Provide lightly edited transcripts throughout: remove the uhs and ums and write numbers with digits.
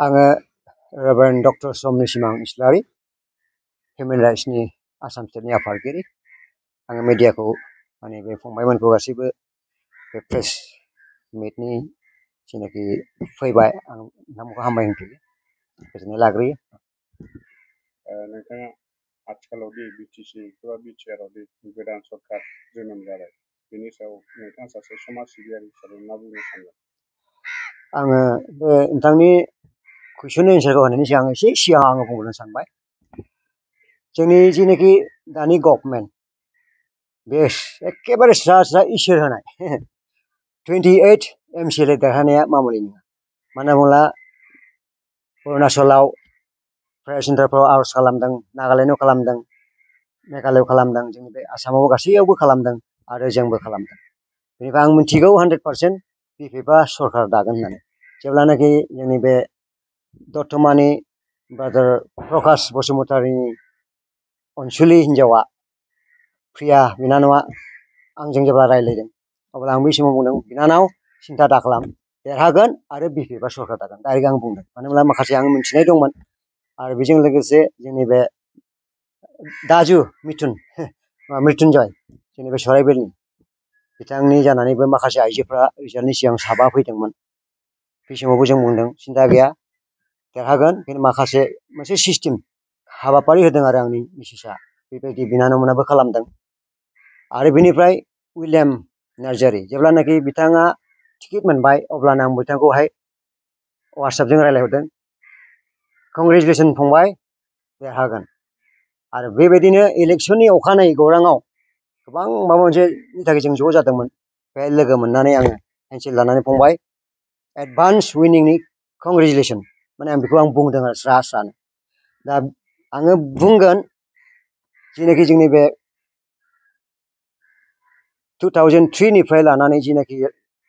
आङो रेभारेन्ड डक्टर समनि सिमां इस्लारि हिउमेन राइट्सनि आसाम स्टेटनि आफादगिरि आङो मिडियाखौ माने बे फंबायमोनखौ गासैबो बे प्रेस मिटनि जेनाखि फैबाय आं नोंथांमोनखौ हामबाय होनफैयो गोजोननाय लाग्रोयो। नोंथाङा आथिखालाव दि बिटिसि एबा बिटिआरआव दि गोदान सरकार जोनोम जाबाय बेनि सायाव नोंथाङा सासे समाज सिबियारि हिसाबै मा बुंनो सानो? आङो बे नोंथांनि कुइसननि एन्सारखौ होनायनि सिगां एसे सिगां आङो बुंनो सानबाय जोंनि जेनाखि दानि गभर्नमेन्ट बे एखेबारे स्रा स्रा इसोर होनाय 28 MCLA देरहानाया मामुलि नङा। मानो होनोब्ला अरुणाचलाव प्राइभेट सेन्टारफ्राव आर'ज खालामदों, नागालेण्डआव खालामदों, मेघालयआव खालामदों, जोंनि बे आसामाव गासैयावबो खालामदों आरो जोंबो खालामदों। बेनिफ्राय आं मिथिगौ 100% बिपिएफआ सरकार दागोन होननानै। जेब्लानाखि जोंनि बे दतमानि ब्रादार प्रकाश बसुमतारीनि अनसुलि हिन्जावा प्रिया बिनानावा आंजों जेब्ला रायज्लायदों अब्ला आं बै समाव बुंदों बिनानाव सिन्था दाखालाम देरहागोन आरो बिपिएफआ सरकार दागोन डाइरेक्ट आं बुंदों। मानो होनब्ला माखासे आं मिथिनाय दंमोन आरो बेजों लोगोसे जोंनि बे दाजु मृत्युन्जय जोंनि बे सराइबिलनि बिथांनि जानानैबो माखासे आइजोफ्रा रिजाल्टनि सिगां साबा फैदोंमोन। बे समावबो जों बुंदों सिन्था गैया देरहागोन। खिन्थु माखासे मोनसे सिस्टेम हाबाफारि होदों आरो आंनि मिसेसआ बेबायदि बिनानावमोनाबो खालामदों। आरो बेनिफ्राय उइलियाम नार्जारि जेब्लानाखि बिथाङा टिकेट मोनबाय अब्लानो आं बिथांखौहाय वाट्सएपजों रायज्लायहरदों कंग्रेचुलेसन फंबाय देरहागोन। आरो बेबायदिनो इलेक्सननि अखानायै गौराङाव गोबां माबा मोनसेनि थाखाय जों ज' जादोंमोन। बेहाय लोगो मोननानै आङो हेन्डसेक लानानै फंबाय एडभान्स उइनिंनि कंग्रेचुलेसन माने आं बेखौ बुंदों आरो स्रा स्रानो। दा आङो बुंगोन जेनाखि जोंनि बे 2003 निफ्राय लानानै जेनाखि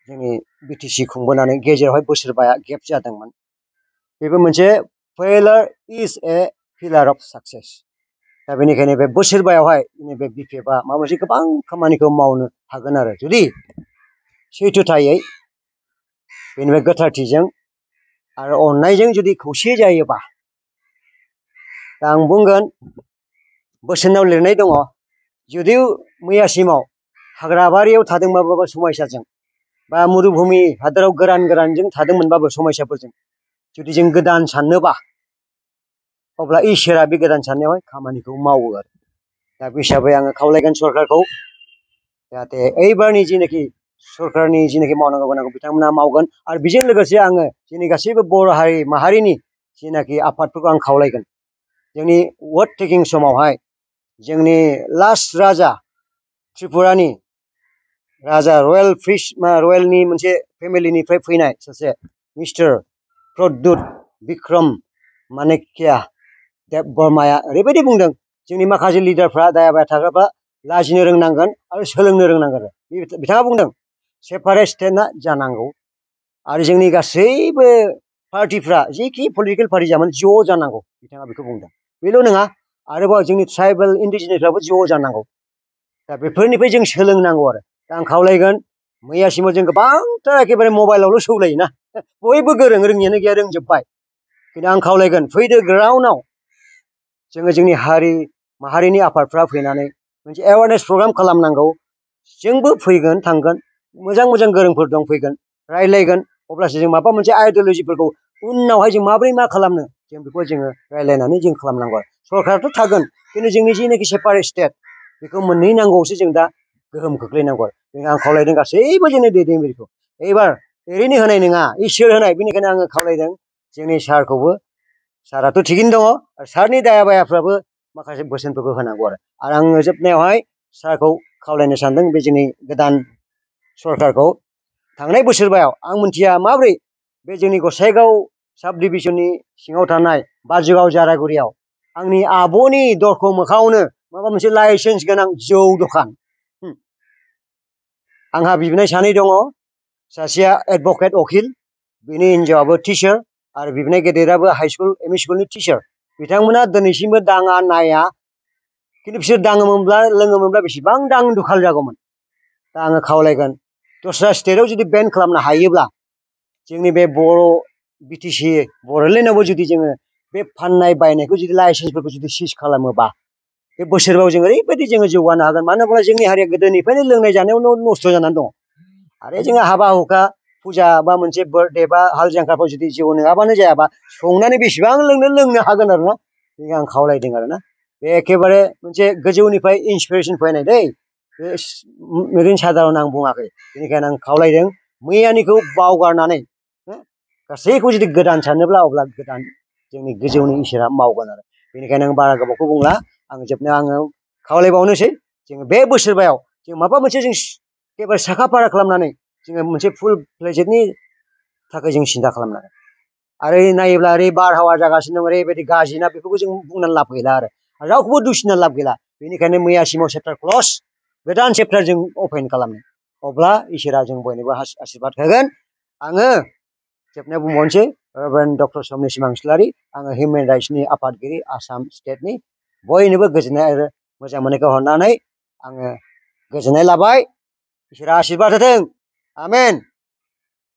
जोंनि बिटिसि खुंबोनानै गेजेरावहाय बोसोरबाया गेप जादोंमोन बेबो मोनसे फेलार is a pillar of success. दा बेनिखायनो बे बोसोरबायावहाय जोंनि बे बिपिएफआ माबा मोनसे गोबां खामानिखौ मावनो हागोन आरो जुदि सैथोथायै बेनिफ्राय गोथारथिजों आरो अननायजों जुदि खौसे जायोबा। दा आं बुंगोन बोसोनाव लिरनाय दङ जुदि मैयासिमाव हाग्राबारियाव थादोंबाबो समायसाजों बा मुरुभूमि हादोराव गोरानजों थादोंमोनबाबो समायसाफोरजों जुदि जों गोदान साननोबा अब्ला इसोरा बे गोदान साननायावहाय खामानिखौ मावो आरो। दा बे हिसाबै आङो खावलायगोन सरकारखौ जाहाथे ओइबारनि जेनाखि सरकारनि जेनाखि मावनांगौ गोनांखौ बिथांमोना मावगोन। आरो बेजों लोगोसे आङो जोंनि गासैबो बर' हारि माहारिनि जेनाखि आफादफोरखौ आं खावलायगोन जोंनि वोट टेकिं समावहाय जोंनि लास्ट राजा त्रिपुरानि राजा रयेलनि मोनसे फेमिलिनिफ्राय फैनाय सासे मिस्टार प्रद्युत बिक्रम मानेकिया देब बर्माया ओरैबायदि बुंदों जोंनि माखासे लिडारफ्रा दायाबाया थाग्राफ्रा लाजिनो रोंनांगोन आरो सोलोंनो रोंनांगोन। बिथाङा बुंदों सेपारेट स्टेटआ जानांगौ आरो जोंनि गासैबो पार्टिफ्रा जेखि पलिटिकेल पार्टि जामोन ज' जानांगौ बिथाङा बेखौ बुंदों। बेल' नङा आरोबाव जोंनि ट्राइबेल इन्डिजिनियासफ्राबो ज' जानांगौ। दा बेफोरनिफ्राय जों सोलोंनांगौ आरो। दा आं खावलायगोन मैयासिमाव जों गोबांथार एखेबारे मबाइलावल' सौलायोना बयबो गोरों रोङियानो गैया रोंजोब्बाय। खिन्थु आं खावलायगोन फैदो ग्राउन्डआव जोङो जोंनि हारि माहारिनि आफादफ्रा फैनानै मोनसे एवारनेस प्रग्राम खालामनांगौ। जोंबो फैगोन थांगोन मोजां मोजां गोरोंफोर दं फैगोन रायज्लायगोन अब्लासो जों माबा मोनसे आइडिय'लजिफोरखौ उनावहाय जों माबोरै मा खालामनो जों बेखौ जोङो रायज्लायनानै जों खालामनांगौ आरो। सरकाराथ' थागोन खिन्थु जोंनि जेनाखि सेपारेट स्टेट बेखौ मोनहैनांगौसो जों दा गोहोम खोख्लैनांगौ आरो। आं खावलायदों गासैबो जोंनि दैदेनगिरिखौ एबार ओरैनो होनाय नङा इसोर होनाय। बेनिखायनो आङो खावलायदों जोंनि सारखौबो साराथ' थिगैनो दङ आरो सारनि दायाबायाफ्राबो माखासे बोसोनफोरखौ होनांगौ आरो। आङो जोबनायावहाय सारखौ खावलायनो सानदों बे जोंनि गोदान सरकारखौ थांनाय बोसोरबायाव आं मिथिया माब्रै बे जोंनि गसाइगाव साब डिभिजननि सिङाव थानाय बाजुगाव जारागुरियाव आंनि आब'नि दरखं मोखाङावनो माबा मोनसे लाइसेन्स गोनां जौ दखान आंहा बिबोनाय सानै दङ। सासेया एडभकेट अकिल बिनि हिनजावाबो टिचार आरो बिबोनाय गेदेराबो हाइ स्कुल एमइ स्कुलनि टिचार। बिथांमोना दिनैसिमबो दाङा नाया खिन्थु बिसोर दाङोमोनब्ला लोङोमोनब्ला बेसेबां दां दुखाल जागौमोन। दा आङो खावलायगोन दस्रा स्टेटआव जुदि बेन खालामनो हायोब्ला जोंनि बे बर' बिटिसि बड'लेण्डआवबो जुदि जोङो बे फाननाय बायनायखौ जुदि लाइसेन्सफोरखौ जुदि सिज खालामोबा बे बोसोरबाव जों ओरैबायदि जोङो जौगानो हागोन। मानो होनोब्ला जोंनि हारिया गोदोनिफ्रायनो लोंनाय जानायावनो नस्थ' जानानै दं। आरो जोङो हाबा हुखा फुजा बा मोनसे बार्थडे बा हाल जांख्राफ्राव जुदि जौ नङाबानो जायाबा संनानै बेसेबां लोंनो हागोन आरोना। बेखौ आं खावलायदों आरोना। बे एखेबारे मोनसे गोजौनिफ्राय इन्सपिरेसन फैनाय दै, बे ओरैनो साधारन आं बुङाखै। बेनिखायनो आं खावलायदों मैयानिखौ बावगारनानै गासैखौ जुदि गोदान सानोब्ला अब्ला गोदान जोंनि गोजौनि इसोरा मावगोन आरो। बेनिखायनो आं बारा गोबावखौ बुंला। आं जोबनायाव आङो खावलायबावनोसै जोङो बे बोसोरबायाव जों माबा मोनसे जों एखेबारे साखा फारा खालामनानै जोङो मोनसे फुल प्लेजेटनि थाखाय जों सिन्था खालामनांगोन। आरो नायोब्ला ओरै बारहावा जागासिनो दं ओरैबायदि गाज्रिना, बेफोरखौ जों बुंनानै लाब गैला आरो रावखौबो दुसिनानै लाब गैला। बेनिखायनो मैयासिमाव चेप्टार क्लस, गोदान चेप्टार जों अपेन खालामनो। अब्ला इसोरा जों बयनोबो आशीर्बाद होगोन। आङो जोबनायाव बुंबावनोसै, रेभारेन्ड डक्टर समनिसिम इस्लारि, आङो हिउमेन राइट्सनि आफादगिरि आसाम स्टेटनि, बयनोबो गोजोननाय आरो मोजां मोननायखौ हरनानै आङो गोजोननाय लाबाय। इसोरा आशीर्बाद होथों। आमेन।